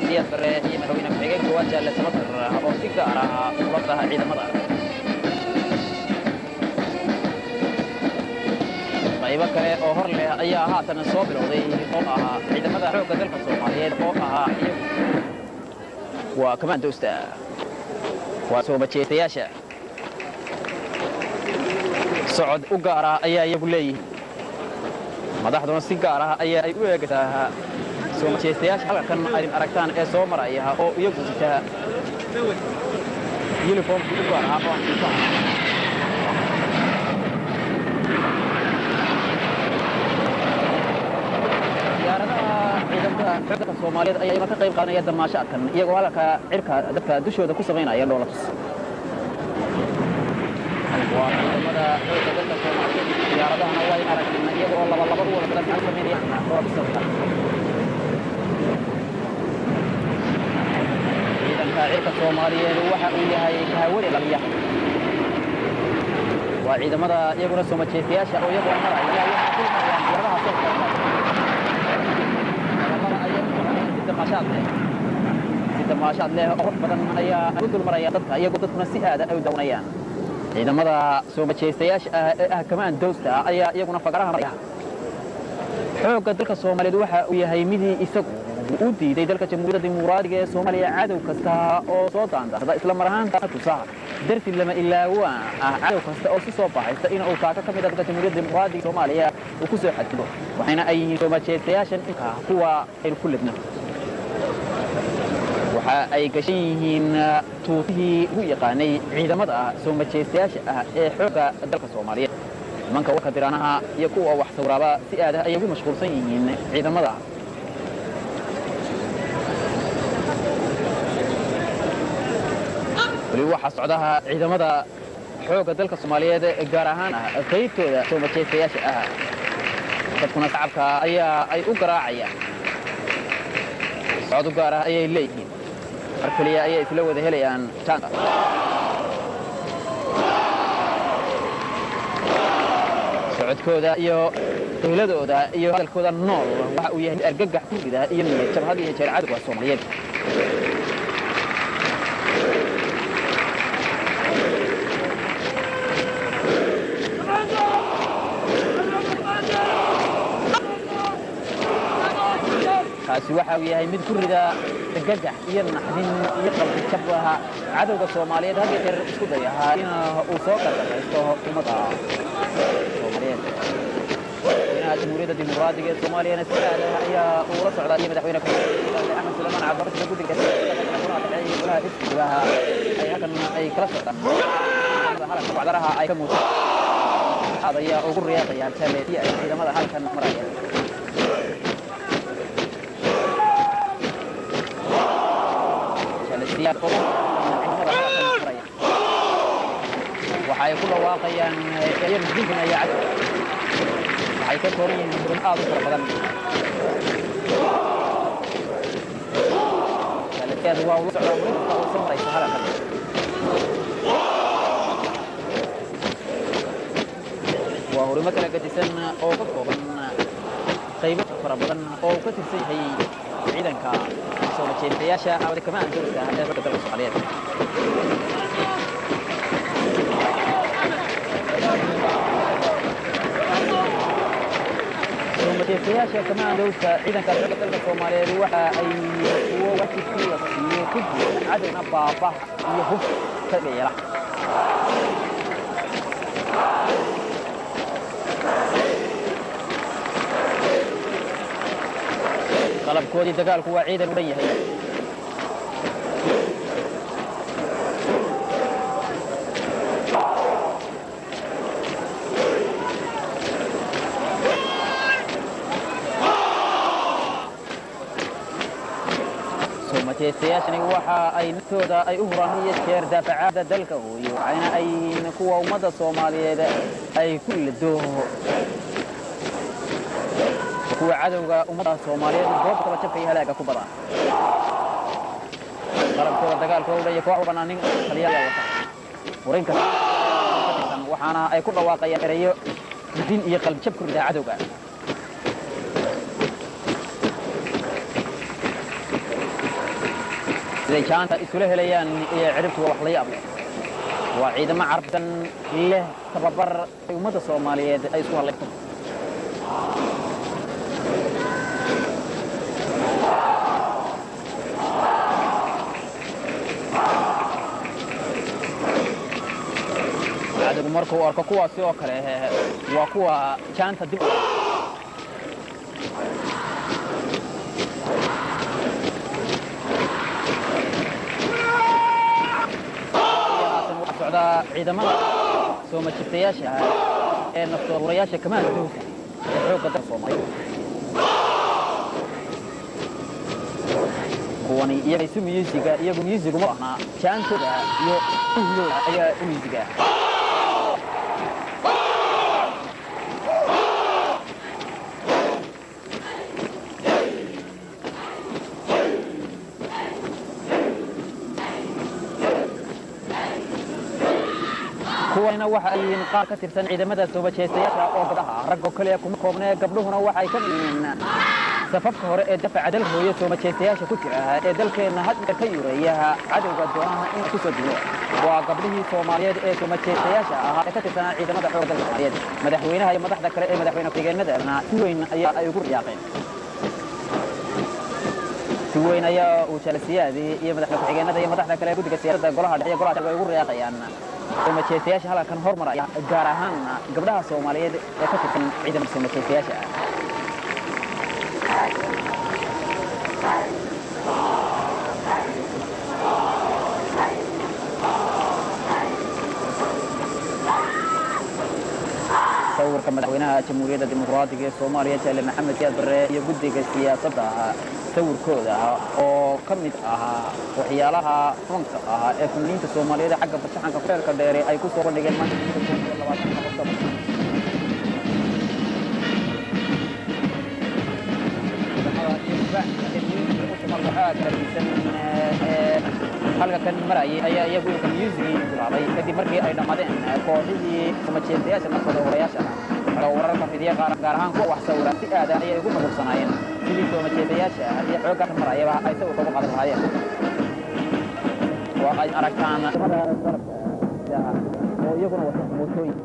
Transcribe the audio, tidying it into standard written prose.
Maxamed Siyaad Barre iyo madaxweyne ku-xigeenka koowaad Jaalle Samatar oo si gaar ah ula taha ciidamada. Qaybo kale oo hor leh ayaa haatan soo bilowday oo ahaa ciidamada xoogga dalka Soomaaliyeed oo ahaa iyagu waa kamaandoosta, waa soo majeestayaasha. Socod u gaar ah ayaa iyagu leeyihiin, madaxduna si gaar ah ayaa ay u eegaysaa soo majeestayaasha halkan aydin aragtaan ee soo maraya oo iyagu sita yuniformkii u gaar ah oo xafiisaha. Diyaaradaha ciidamada xoogga Soomaaliyeed ayaa iyaguna ka qayb qaadanaya damaashaadkan, iyagoo halka cirka dadka dushooda ku samaynaya dhoolatus. Waa ciidamada xoogga dalka Soomaaliyeed, diyaaradahana waa in aragteen iyaga oo laba laba u wada badan samaynaya dhoolatus. Ciidanka cirka Soomaaliyeed waxa uu yahay kahawada ilaaliya. Waa ciidamada iyaguna soo majeestayaasha oo iyaguna maraya, waxay ku marayaan diyaaradaha soo socda. Si damaashaad leh, si damaashaad leh oo qurux badan ayaa u dul maraya dadka, iyagoo dadkuna si aada ay u daawanayaan. Ciidamada soo majeestayaasha ah ee ah kamaandoosta ayaa iyaguna fagaraha maraya. Xoogga dalka Soomaaliyeed waxa uu yahay midii isagu u diiday dalka Jamhuuriyadda Dimuqraadiga ee Soomaaliya cadow kasta oo soo daandarsada, isla mar ahaantaana tusaa darsi lama ilaawaan ah cadow kasta oo si soo baxaysta in uu taako ka mid ah dalka Jamhuuriyadda Dimuqraadiga Soomaaliya uu ku soo xadgudo. Waxayna ay yihiin soo majeestayaashan inka kuwa aynu ku ledno. Waxa ay gashan yihiin tuutihii ugu yaqaanay ciidamada soo majeestayaasha ah ee xoogga dalka Soomaaliyeed. Nimanka warka diraanaha iyo kuwa wax sawiraaba si aad ah ayay ugu mashquulsan yihiin ciidamada. Weli waxaa socdaha ciidamada xoogga dalka Soomaaliyeed, gaar ahaan ah qaybtooda soo majeestayaasha ah. Dadkuna shacabka ayaa ay u garaacayaan, socod u gaar ah ayay leeyihiin, mar keliya ayay isla wada helayaan jaanta. Socodkooda iyo qiiladooda iyo hadalkooda nool waxa uu yahay mid argagax ku rida iyo niyad jab had iyo jeer cadowga Soomaaliyeed. Kaasi waxa uu yahay mid ku rida argagax iyo naxdin iyo qalbi jab cadowga Soomaaliyeed had iyo jeer isku dayahaa in uu soo gardaraysto ummadda Soomaaliyeed. Madaxweynaha Jamhuuriyadda Dimuqraadiga ee Soomaaliyana si aad ah ayaa uu la socdaa iyo madaxweyne ku-xigeenka Axmed Suleymaan Cabdirashiid. Guddiga golaha iskugaha ay halkan ay kala socdaan halkan wacdaraha ay ka muujin ayaa ugu riyaaqayaan jaleediya ay ciidamada halkan maraya. Jaalesiyaad oo ciidamada halkan maraya waxa ay ku dhawaaqayaan eeyo nudinkanaya cadowga. Waxay ka kooban yihiin hurin aad u fara badan. Jaalesiyaad waa ula socdaa hurinta oo soo maraysa halkan. Waa hurimo kala gedisan oo ka kooban qaybo fara badan oo uu ka tirsan yahay ciidanka soo majeestayaasha ama kamaandoosta ee xogga dalka Soomaaliyeed. Soo majeestayaasha kamaandoosta ciidanka xogga dalka Soomaaliyeed waxa ay kuwo waajibkii la siiyo ku guda, cadowna baabah iyo hub ka yeela. Qalabkoodii dagaalku waa ciidan u dhan yahay. Soo majeestayaashani waxa ay naftooda ay u huraan iyo jeer daafacaada dalka hooyo, waxayna ay yihiin kuwa ummadda Soomaaliyeed ay ku lado, kuwa cadowga ummadda Soomaaliyeed goobtaba jabka iyo halaaga ku badan. Qalabkooda dagaalkooda iyo koox walbana nin taliya ayaa wata furinka, waxaana ay ku dhawaaqayaan ereyo din iyo qalbijab ku rida cadowga. Siday jaanta isula helayaan iyo ciribtu waa wax la yaab leh. Waa ciidamo carabsan leh tababar ay ummadda Soomaaliyeed ay isku hadlayso. Cadowgu markuu arko kuwaasi oo kale waa kuwa jaanta dib socdaa. Ciidamada soo majistayaasha ee naftoodurayaasha kamaandowsa ee xoogga dalka Soomaaliya, kuwani iyaga isu miyuusiga, iyagu miyuusigu ma ahnaa, jaantooda iyo uhlooda ayaa u miyuusiga. Kuwanina waxa ay yihiin qaar ka tirsan ciidamada soo majeestayaasha oo gabdhaha. Raggo kaliya kuma koobnee, gabdhuhuna waxay ka mid yihiin safafka hore ee dafaca dalka hooye soo majeestayaasha ku jira ee dalkeenna had jeer ka yureeya cadowga doonaha in ku soo duulo. Waa gabdhihii Soomaaliyeed ee soo majeestayaasha ahaa ee ka tirsanaa ciidamada xoogga dalka Soomaaliyeed. Madaxweynaha iyo madaxda kale ee madaxweyne ku-xigeenadana si weyn ayaa ay ugu riyaaqeen. Si weyn ayaa uu jaalasiyaadii iyo madaxweyne ku-xigeenada iyo madaxda kale ee guddiga siyaasadda golaha dhexe iyo golaha ay ugu riyaaqayaan soo majeestayaasha halkan hormaraya, gaar ahaan gabdhaha Soomaaliyeed ee ka tirsan ciidamada soo majeestayaasha. Sawirka madaxweynaha Jamhuuriyadda Dimuqraadiga ee Soomaaliya Jaale Maxamed Siyaad Barre iyo guddiga siyaasadda sawirkooda oo ka mid ahaa waxyaalaha fanka ahaa ee fanaaniinta Soomaaliyeed xagga farshaxanka feelka dheere ay ku soo bandhigeen maanta 20. Oktoobar. Halka kan marayay ayaa iyagu imka musigii bilaabay kadib markii ay dhammaadeen kooxihii samajeestayaasha nafsada horayaasha ah oo wararka fidiya, qaar gaar ahaan kuwa wax sawira si aada ayay ugu mashquulsanaayeen sidii soo majeestayaasha iyo xoogga ka marayaba ay sawirka uga qaadan lahaayeen. Waa ay aragtaan oo iyaguna wata mootooyin.